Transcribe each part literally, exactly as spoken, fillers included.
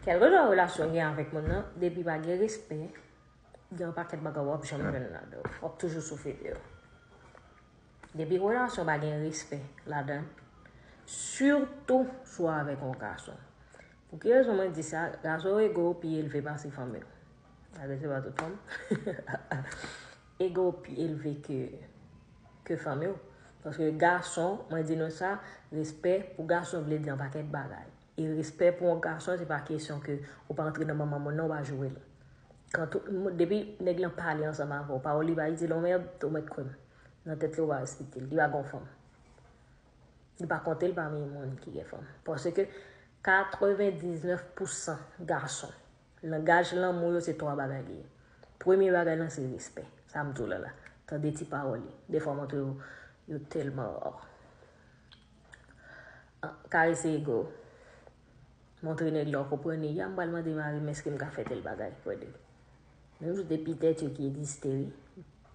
Kèlkeswa relasyon w gen avèk moun nan, depi pa gen respè, gen yon pakèt bagay w ap janm jwenn ladan l. W ap toujou soufri de yo. Depi relasyon pa gen respè ladan l, sitou si w avèk yon gason. Pou ki rezon mwen di sa? Gason yo ego yo pi elve pase fanm yo. Malgre se pa tout fanm. Ego yo pi elve ke, ke fanm yo. Paske gason, mwen di nou sa, respè pou gason vle di yon pakèt bagay. E respè pou yon gason, se pa kesyon ke ou pa antre nan manman moun nan, ou pa joure l. Kan tout moun, depi nèg lan pale ansanm avè w, pawòl li pa itil yon mèd, ou mèt kwè m. Nan tèt li, ou pa respekte l. Li pa gon fanm. Li pa konte l pami moun ki gen fanm. Paske katrevendiznèf pousan gason, langaj lanmou yo se twa bagay li ye. Premye bagay lan se respè. Sa m di w la la. Tande ti pawòl li. Defwa montre yo, yo tèlman, oh. Ah, karese ego. Montre nèg la w konprann li. Ya m pral mande mari m èske m ka fè tèl bagay, kwè de. Menm si se pitèt yo ki egziste, wi.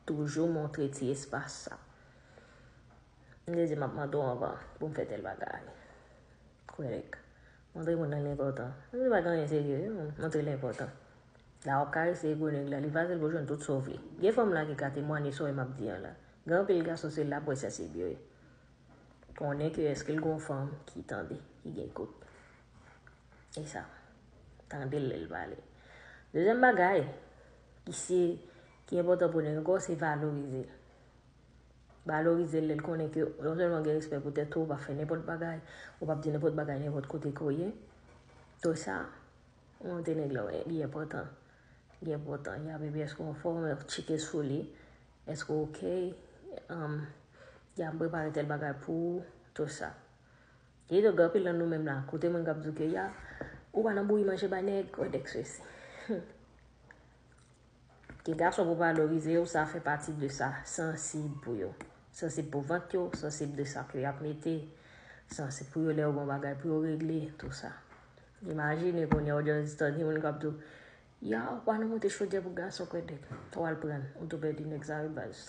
Toujou montre ti espas sa. M te di m ap mande w anvan pou m fè tèl bagay. Kwè nèg. Montre moun nan li enpòtan. Menm si pa gen anyen serye, wi, montre li enpòtan. La w ap karese ego nèg la, li fasil pou w jwenn tout sa w vle. Gen fanm la ki ka temwanye sa w wè m ap di an la. Gen anpil gason se l ap wè sansib yo ye. Konnen ke èske l gon fanm ki tande, ki gen ekout. E sa, tande l lè l pale. Dezyèm bagay, ki se, ki enpòtan pou nèg ankò, se valorize l. Valorize l lè l konnen ke non sèlman gen respè pou tèt ou, ou pa fè nenpòt bagay, ou p ap di nenpòt bagay nenpòt kote ke w ye. Tout sa, montre nèg la, wi, li enpòtan. Li enpòtan. Ya, baby, èske w anfòm? Tcheke sou li. Èske w oke? Um, ya, m prepare tèl bagay pou ou. Tout sa. E donk, gen anpil nan nou menm la, koute moun k ap di w ke, ya, ou pa nan bouyi manje bay nèg, kwè dèk sesi. Gen gason pou valorize yo, sa fè pati de sa, sansib pou yo. Sansib pou vant yo, sansib de sa ke y ap mete, sansib pou yo lè yo gon bagay pou yo regle, tout sa. Imajine kounye a ou just tande moun k ap di w, ya, ou pa nan monte chodyè pou gason kwè dèk. Ou al pran, ou tou pèdi nèg sa wi baz.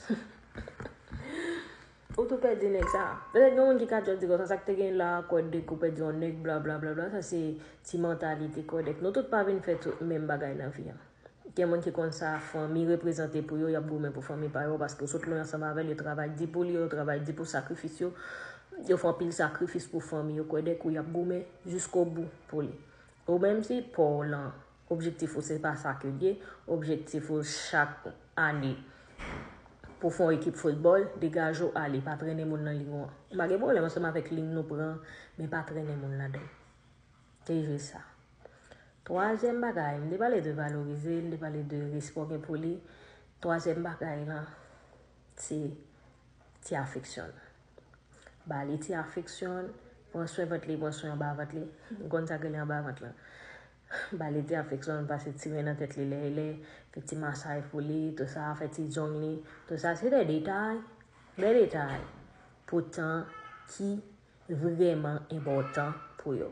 Ou tou pèdi nèg sa. Petèt gen moun ki ka just di konsa, sa k te gen la, kwè dèk ou pèdi yon nèg, bla, bla, bla, bla. Sa se ti mantalite kwè dèk. Nou tout pa vin fè tout menm bagay nan vi an. Gen moun ki konn sa fanmi reprezante pou yo, y ap goumen pou fanmi pa yo, paske yo sot lwen ansanm avè l, yo travay di pou li, yo travay di pou sakrifis yo, yo fè anpil sakrifis pou fanmi yo, kwè dèk ou y ap goumen jiskobou pou li. Ou menm si pa w lan, objektif ou se pa sa ke l ye, objektif ou chak ane pou fè yon ekip foutbòl, degaje w ale, pa trennen moun nan liy ou an. M pa gen pwoblèm ansanm avèk liy nou pran, men pa trennen moun ladan l. Se jis sa. Twazyèm bagay, m te pale de valorize, m te pale de respè w gen pou li. Twazyèm bagay lan, se ti afeksyon l. Ba li ti afeksyon, pran swen vant li, pran swen anba vant li. M konn sa k rele anba vant lan. Ba li ti afeksyon, pase ti men nan tèt li lè e lè, fè ti masaj pou li, tout sa, fè ti zong li, tout sa, se de detay, de detay. Poutan, ki vrèman enpòtan pou yo.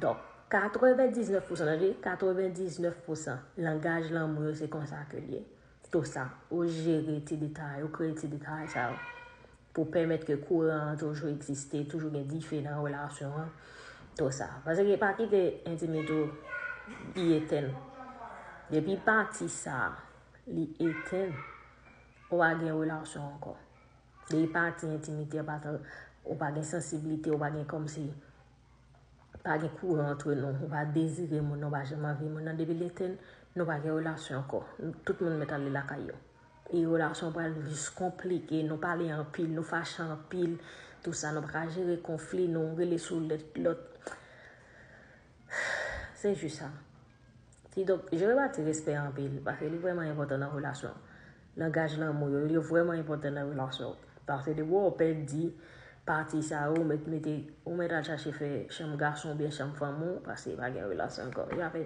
Donk, katrevendiznèf pousan, tande, katrevendiznèf pousan langaj lanmou yo se konsa ke l ye. Tout sa, ou jere ti detay, ou kreye ti detay sa yo pou pèmèt ke kouran an toujou egziste, toujou gen dife nan relasyon an, tout sa. Paske pa kite entimite w li etèn. Depi pati sa a, li etèn, ou pa gen relasyon ankò. Depi pati entimite a, pa t, ou pa gen sansiblite, ou pa gen kòmsi, pa gen kouran antre nou, ou pa dezire moun nan, ou pa janm anvi moun nan, depi l etèn, nou pa gen relasyon ankò. Tout moun mèt ale lakay yo. E relasyon pral jis konplike, nou pale anpil, nou fache anpil, tout sa, nou pa ka jere konfli, nou rele sou lèt lòt. Se jis sa. Kidonk, jere pati respè anpil, paske li vrèman enpòtan nan relasyon. Langaj lanmou yo, yo vrèman enpòtan nan relasyon. Paske depi w pèdi pati sa yo, ou mèt mete, ou mèt al chache fè chanm gason oubyen chanm fanm ou, paske pa gen relasyon ankò. Epi apre,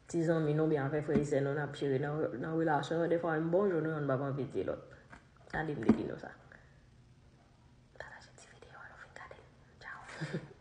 ti zanmi nou oubyen avèk frè e sè nou n ap jere nan, nan relasyon yo, defwa menm bonjou nou yonn p ap anvi di lòt. Tande m te di nou sa. Pataje ti videyo a, nou fin gade l. Tchao.